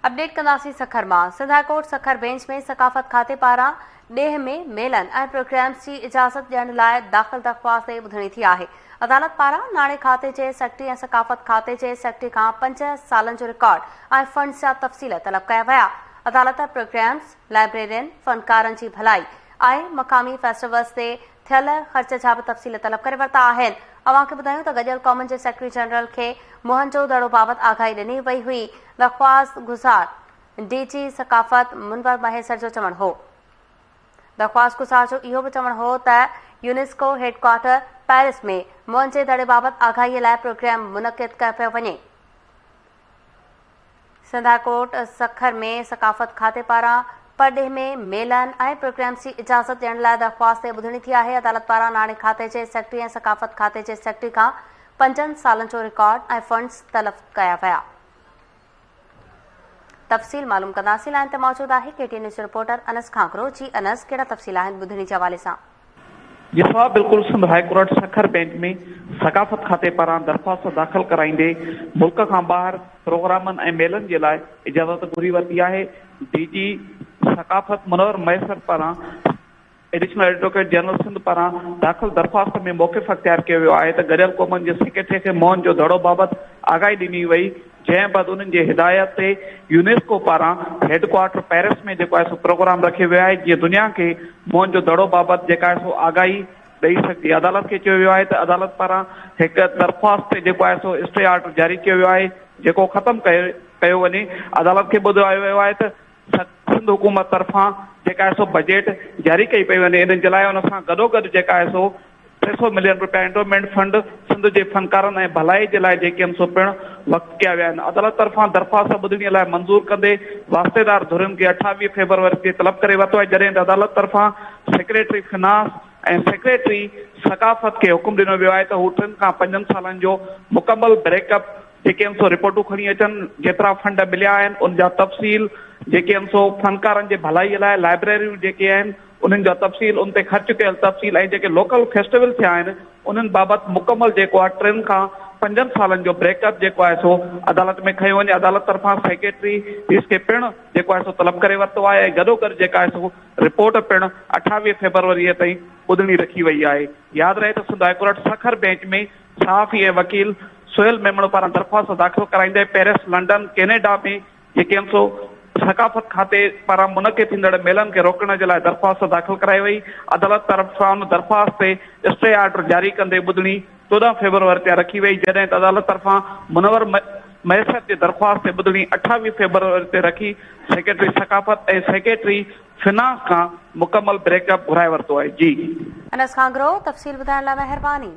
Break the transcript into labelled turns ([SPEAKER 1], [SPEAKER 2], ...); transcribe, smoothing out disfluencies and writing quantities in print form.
[SPEAKER 1] Update ڪنداسين سکر مان Sindh high court Sukkur bench ۾ ثقافت کاتي پاران ڏيهه ۾ ميلن ۽ پروگرامز جي اجازت ڏيڻ لاء داخل درخواست تي ٻڌڻي ٿي آهي. عدالت پاران ناڻي کاتي جي سيڪريٽري ۽ ثقافت کاتي جي سيڪريٽري کان پنج سالن جو رڪارڊ ۽ فنڊز جا تفصيل طلب ڪيا ويا. عدالت پروگرامز، لائبريرين، فنڪارن جي ڀلائي ۽ مقامي فيسٽيولز تي ٿيل خرچ جا به تفصيل طلب ڪري ورتا آهن. اوهان کي ٻڌايون ته گڏيل قومن جي سيڪريٽري جنرل کي موهن جو دڙو بابت آگاهي ڏني وئي هئي. درخواست گذار ڊي جي ثقافت منور مهيسر جو چوڻ هو. درخواست گذار جو اهو به چوڻ هو ته يونيسڪو هيڊ ڪوارٽر پيرس ۾ موهن جي دڙي بابت آگاهي لاء پروگرام منعقد ڪيو پيو وڃي. سنڌ هاء ڪورٽ سکر ۾ ثقافت کاتي پاران پرڏيهه ۾ ميلن ۽ پروگرامز جي اجازت ڏيڻ لاء درخواست تي ٻڌڻي ٿي آهي. عدالت پاران ناڻي کاتي جي سيڪريٽري ۽ ثقافت کاتي جي سيڪريٽري کان پنجن سالن جو رڪارڊ ۽ فنڊز طلب ڪيا ويا. تفصيل معلوم ڪنداسين لائين تي موجود آهي ڪي ٽي نيوز جو رپورٽر انس گهانگهرو جي انس ڪهڙا تفصيل آهن ٻڌڻي جي حوالي سان.
[SPEAKER 2] جي صاحب بلڪل Sindh high court Sukkur bench ۾ ثقافت کاتي پاران درخواست داخل ڪرائيندي ملڪ کان ٻاهر پروگرامن ۽ ميلن جي لاء اجازت گهري ورتي آهي ڊي جي ثقافت منور مهيسر پاران ايڊيشنل ايڊووڪيٽ جنرل سنڌ پاران داخل درخواست ۾ موقف اختيار ڪيو ويو آهي ته گڏيل قومن جي سيڪريٽري کي موهن جو دڙو بابت آگاهي ڏني وئي جنهن بعد انهن جي هدايت تي يونيسڪو پاران هيڊ ڪوارٽر پيرس ۾ جيڪو آهي سو پروگرام رکيو ويو آهي جيئن دنيا کي موهن جو دڙو بابت جيڪا آهي سو آگاهي ڏئي سگهجي. عدالت کي چيو ويو آهي ته عدالت پاران هڪ درخواست تي جيڪو آهي سو اسٽي آرڊر جاري ڪيو ويو آهي جيڪو ختم ڪيو وڃي. عدالت کي ٻڌايو ويو آهي ته سنڌ حڪومت طرفان جيڪا آهي سو بجيٽ جاري ڪئي پئي وڃي انهن جي لاء ان سان گڏوگڏ جيڪا آهي سو 300 ملين رپيا انڊومينٽ فنڊ سنڌ جي فنڪارن ۽ ڀلائي جي لاء جيڪي آهن سو پڻ وقف ڪيا ويا آهن. عدالت طرفان درخواست ٻڌڻي لاء منظور ڪندي واسطيدار ڌرين کي 28 فيبروري تي طلب ڪري ورتو آهي جڏهن ته عدالت طرفان سيڪريٽري فنانس ۽ سيڪريٽري ثقافت کي حڪم ڏنو ويو آهي ته هو ٽن کان پنجن سالن جو مڪمل بريڪ اپ جيڪي آهن سو رپورٽون کڻي اچن جيترا فنڊ مليا آهن ان جا تفصيل جيڪي آهن سو فنڪارن جي ڀلائي لاء لائبريريون جيڪي آهن انهن جا تفصيل، ان تي خرچ ڪيل تفصيل ۽ جيڪي لوڪل فيسٽيول ٿيا آهن انهن بابت مڪمل جيڪو آهي ٽن کان پنجن سالن جو بريڪ اپ جيڪو آهي سو عدالت ۾ کنيو وڃي عدالت طرفان سيڪريٽري فيس کي پڻ جيڪو آهي سو طلب ڪري ورتو آهي ۽ گڏوگڏ جيڪا آهي سو رپورٽ پڻ 28 فيبروري تائين ٻڌڻي رکي وئي آهي ياد رهي ته Sindh high court Sukkur bench ۾ صحافي ۽ وڪيل سهيل ميمڻ پاران درخواست داخل ڪرائيندي پيرس لنڊن ڪينيڊا ۾ جيڪي ايم سو ثقافت کاتي پاران منعقد ٿيندڙ ميلن کي روڪڻ جي لاء درخواست داخل ڪرائي وئي. عدالت طرفان ان درخواست تي اسٽي آرڊر جاري ڪندي ٻڌڻي 14 فيبروري تي رکي وئي، جڏهن ته عدالت طرفان منور مهيسر جي درخواست تي ٻڌڻي 28 فيبروري تي رکي سيڪريٽري ثقافت ۽ سيڪريٽري فنانس کان مڪمل بريڪ اپ گهرائي ورتو آهي. جي.
[SPEAKER 1] انس گهانگهرو، تفصيل ٻڌائڻ لاء مهرباني.